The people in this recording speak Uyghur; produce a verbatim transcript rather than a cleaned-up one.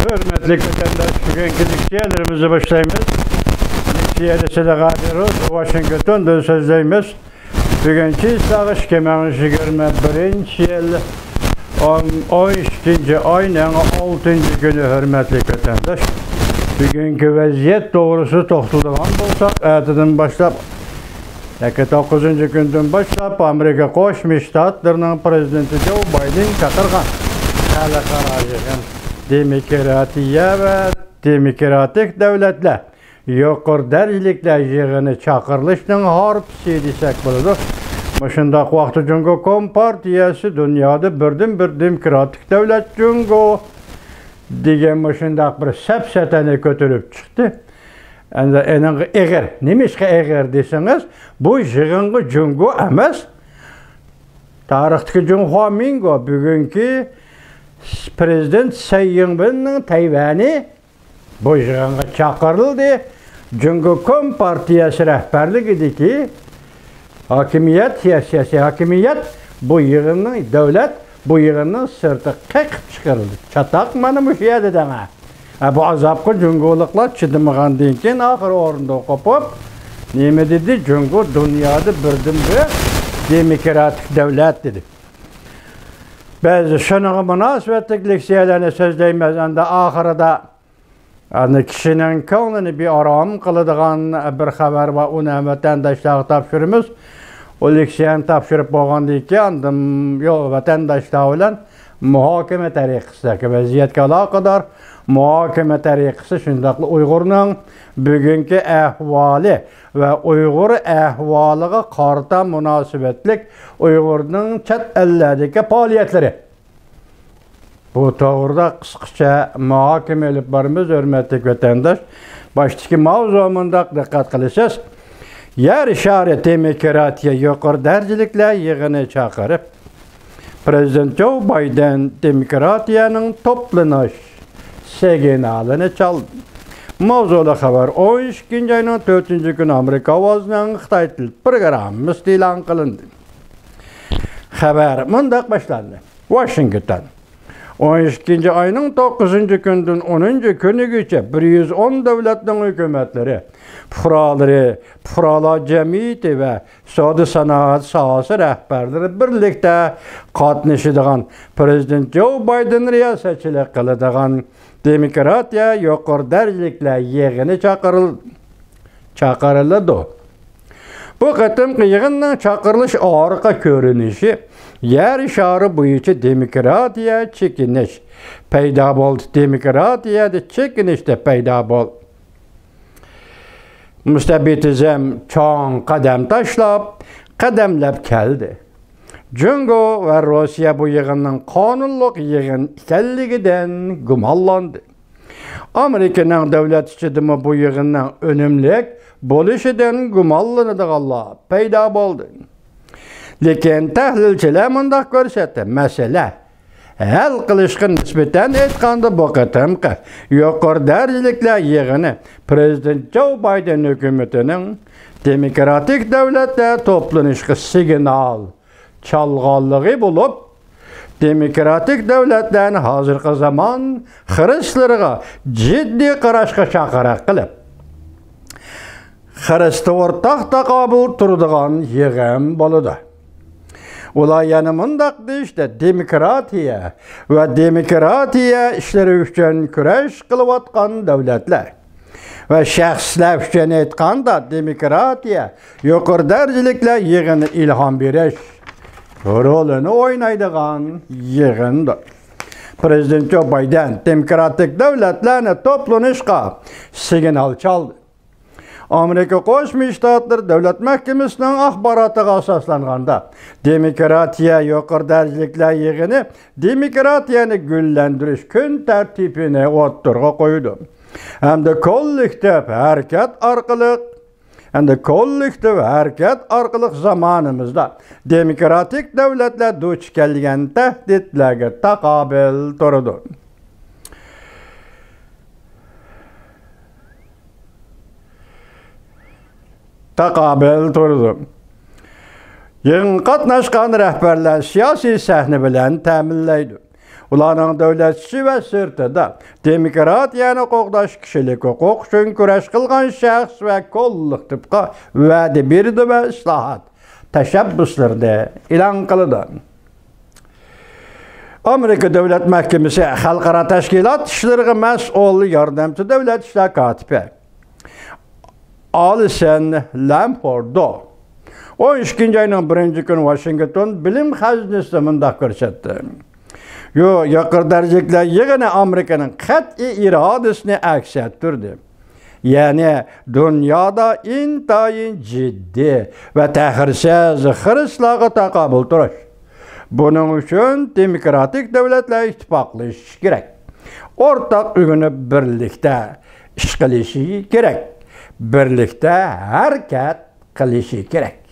ھۆرمەتلىك ۋەتەنداش، بۈگۈنكى لېكسىيەلىرىمىزنى باشلايمىز. لېكسىيەدە سىلەرگە ھازىر ۋاشىنگتوندىن سۆزلەيمىز. بۈگۈن چىسلاغ ئىككى مىڭ يىگىرمە بىرىنچى يىل ئون، ئون ئىككىنچى ئاينىڭ ئالتىنچى كۈنى، ھۆرمەتلىك ۋەتەنداش. بۈگۈنكى ۋەزىيەت توغرىسىدا توختىلىدىغان بولساق، ئەتىدىن باشلاپ ياكى توققۇزىنچى كۈندىن باشلاپ ئامېرىكا قوشما شتاتلىرىنىڭ پىرېزىدېنتى جو بايدېن چاقىرغان خەلقئارا يىغىن دېموكراتىيە ۋە دېموكراتىك دۆلەتلەر يۇقىرى دەرىجىلىكلەر يىغىنى چاقىرىلىشنىڭ ھارپىسى دېسەك بولىدۇ. مۇشۇنداق ۋاقىتتا جۇڭگو كومپارتىيەسى دۇنيادا بىردىنبىر دېموكراتىك دۆلەت جۇڭگو دېگەن مۇشۇنداق بىر سەپسەتەنى كۆتۈرۈپ چىقتى. ئەمدى ئېنىڭغا ئېغىر. نېمىشقا ئېغىر دېسىڭىز، بۇ يىغىنغا جۇڭگو ئەمەس، تارىختىكى جۇڭخۇا مىنگو، بۈگۈنكى پىرېزىدېنت سەي يىڭۋېننىڭ تەيۋەنى بۇ يىغىنغا چاقىرىلدى. جۇڭگو كومپارتىيەسى رەھبەرلىكىدىكى ھاكىمىيەت، سىياسىي ھاكىمىيەت بۇ يىغىننىڭ، دۆلەت بۇ يىغىننىڭ سىرتىغا قېقىپ چىقىرىلدى. چاتاق مانا مۇشۇ يەردە دەڭە. ھە، بۇ ئازابقا جۇڭگولۇقلار چىدىمىغاندىن كېيىن، ئاخىرى ئورنىدىن قوپۇپ، نېمە دېدى؟ جۇڭگو دۇنيادا بىردىنبىر دېموكراتىك دۆلەت دېدى. بىز شۇنىڭغا مۇناسىۋەتلىك لېكسىيەلەرنى سۆزلەيمىز. ئەمدى ئاخىرىدا ئەنە كىشىنىڭ كۆڭلىنى بىئارام قىلىدىغان بىر خەۋەر بار، ئۇنى ھەم ۋەتەنداشلارغا تاپشۇرىمىز. ئۇ لېكسىيەنى تاپشۇرۇپ بولغاندىن كېيىن، ئاندىن يو-، ۋەتەنداشلار بىلەن مۇھاكىمە تەرىقىسىدىكى ۋەزىيەتكە ئالاقىدار مۇھاكىمە تەرىقىسى، شۇنداقلا ئۇيغۇرنىڭ بۈگۈنكى ئەھۋالى ۋە ئۇيغۇر ئەھۋالىغا قارىتا مۇناسىۋەتلىك ئۇيغۇرنىڭ چەت ئەللەردىكى پائالىيەتلىرى، بۇ توغرىدا قىسقىچە مۇھاكىمە ئېلىپ بارىمىز، ھۆرمەتلىك ۋەتەنداش. باشتىكى ماۋزۇ مۇنداق، دىققەت قىلىسىز. يەر شارى دېموكراتىيە يۇقىرى دەرىجىلىكلەر يىغىنى چاقىرىپ، پىرېزىدېنت جو بايدېن دېموكراتىيەنىڭ توپلىنىش سىگنالىنى چالدى. ماۋزۇلۇق خەۋەر ئون ئىككىنچى ئاينىڭ تۆتىنچى كۈنى ئامېرىكا ئاۋازىنىڭ خىتاي تىل پروگراممىسىدا ئېلان قىلىندى. خەۋەر مۇنداق باشلاندى. ۋاشىنگتون. ئون ئىككىنچى ئاينىڭ توققۇزىنچى كۈنىدىن ئونىنچى كۈنىگىچە بىر يۈز ئون دۆلەتنىڭ ھۆكۈمەتلىرى، پۇقرالىرى، پۇقرالار جەمئىيىتى ۋە سودا سانائەت ساھەسى رەھبەرلىرى بىرلىكتە قاتنىشىدىغان، پىرېزىدېنت جو بايدېن رىياسەتچىلىك قىلىدىغان دېموكراتىيە يۇقىرى دەرىجىلىكلەر يىغىنى چاقىرىل-، چاقىرىلىدۇ. بۇ قېتىمقى يىغىننىڭ چاقىرىلىش ئارقا كۆرۈنۈشى يەر شارى بويىچە دېموكراتىيە چېكىنىش پەيدا بولدى. دېموكراتىيەدە چېكىنىش دەپ پەيدا بولدى. مۇستەبىتىزم چوڭ قەدەم تاشلاپ، قەدەملەپ كەلدى. جۇڭگو ۋە روسىيە بۇ يىغىننىڭ قانۇنلۇق يىغىن ئىكەنلىكىدىن گۇمانلاندى. ئامېرىكىنىڭ دۆلەت ئىچىدىمۇ بۇ يىغىننىڭ ئۈنۈملۈك بولۇشىدىن گۇمانلىنىدىغانلار پەيدا بولدى. لېكىن تەھلىلچىلەر مۇنداق كۆرسەتتى، مەسىلە ھەل قىلىشقا نىسبەتەن ئېيتقاندا، بۇ قېتىمقى يۇقىرى دەرىجىلىكلەر يىغىنى پىرېزىدېنت جو بايدېن ھۆكۈمىتىنىڭ دېموكراتىك دۆلەتلەر توپلىنىشقا سىگنال چالغانلىقى بولۇپ، دېموكراتىك دۆلەتلەرنى ھازىرقى زامان خىرىسلىرىغا جىددىي قاراشقا چاقىرىق قىلىپ، خىرىستا ئورتاق تاقابىل تۇرىدىغان يىغىن بولىدۇ. ئۇلار يەنە مۇنداق دېيىشتى، دېموكراتىيە ۋە دېموكراتىيە ئىشلىرى ئۈچۈن كۈرەش قىلىۋاتقان دۆلەتلەر ۋە شەخسلەر ئۈچۈن ئېيتقاندا، دېموكراتىيە يۇقىرى دەرىجىلىكلەر يىغىنى ئىلھام بېرىش رولىنى ئوينايدىغان يىغىندۇر. پىرېزىدېنت جو بايدېن دېموكراتىك دۆلەتلەرنى توپلىنىشقا سىگنال چالدى. ئامېرىكا قوشما شتاتلىرى دۆلەت مەھكىمىسىنىڭ ئاخباراتىغا ئاساسلانغاندا، دېموكراتىيە يۇقىرى دەرىجىلىكلەر يىغىنى دېموكراتىيەنى گۈللەندۈرۈش كۈن تەرتىپىنى ئوتتۇرىغا قويىدۇ ھەمدە كوللېكتىپ ھەرىكەت ئارقىلىق، ھەمدە كوللېكتىپ ھەرىكەت ئارقىلىق زامانىمىزدا دېموكراتىك دۆلەتلەر دۇچ كەلگەن تەھدىتلەرگە تاقابىل تۇرىدۇ. تاقابىل تۇرىدۇ. يىغىنغا قاتناشقان رەھبەرلەر سىياسىي سەھنە بىلەن تەمىنلەيدۇ. ئۇلارنىڭ دۆلەت ئىچى ۋە سىرتىدا دېموكراتىيەنى قوغداش، كىشىلىك ھوقۇق ئۈچۈن كۈرەش قىلغان شەخس ۋە كوللېكتىپقا ۋەدە بېرىدۇ ۋە ئىسلاھات تەشەببۇسلىرىنى ئېلان قىلىدۇ. ئامېرىكا دۆلەت مەھكىمىسى خەلقئارا تەشكىلات ئىشلىرىغا مەسئۇل ياردەمچى دۆلەت ئىشلار كاتىپى ئالىسەن لامفوردو ئون ئىككىنچى ئاينىڭ بىرىنچى كۈنى ۋاشىنگتون بىلىم خەزىنىسىدە مۇنداق كۆرسەتتى: يۇ-، يۇقىرى دەرىجىلىكلەر يىغىنى ئامېرىكىنىڭ قەتئىي ئىرادىسىنى ئەكس ئەتتۈردى. يەنى دۇنيادا ئىنتايىن جىددىي ۋە تەخىرسىز خىرىسلارغا تاقابىل تۇرۇش. بۇنىڭ ئۈچۈن دېموكراتىك دۆلەتلەر ئىتتىپاقلىشىشى كېرەك. ئورتاق ئۆگىنىپ بىرلىكتە ئىش قىلىشى كېرەك. بىرلىكتە ھەرىكەت قىلىشى كېرەك.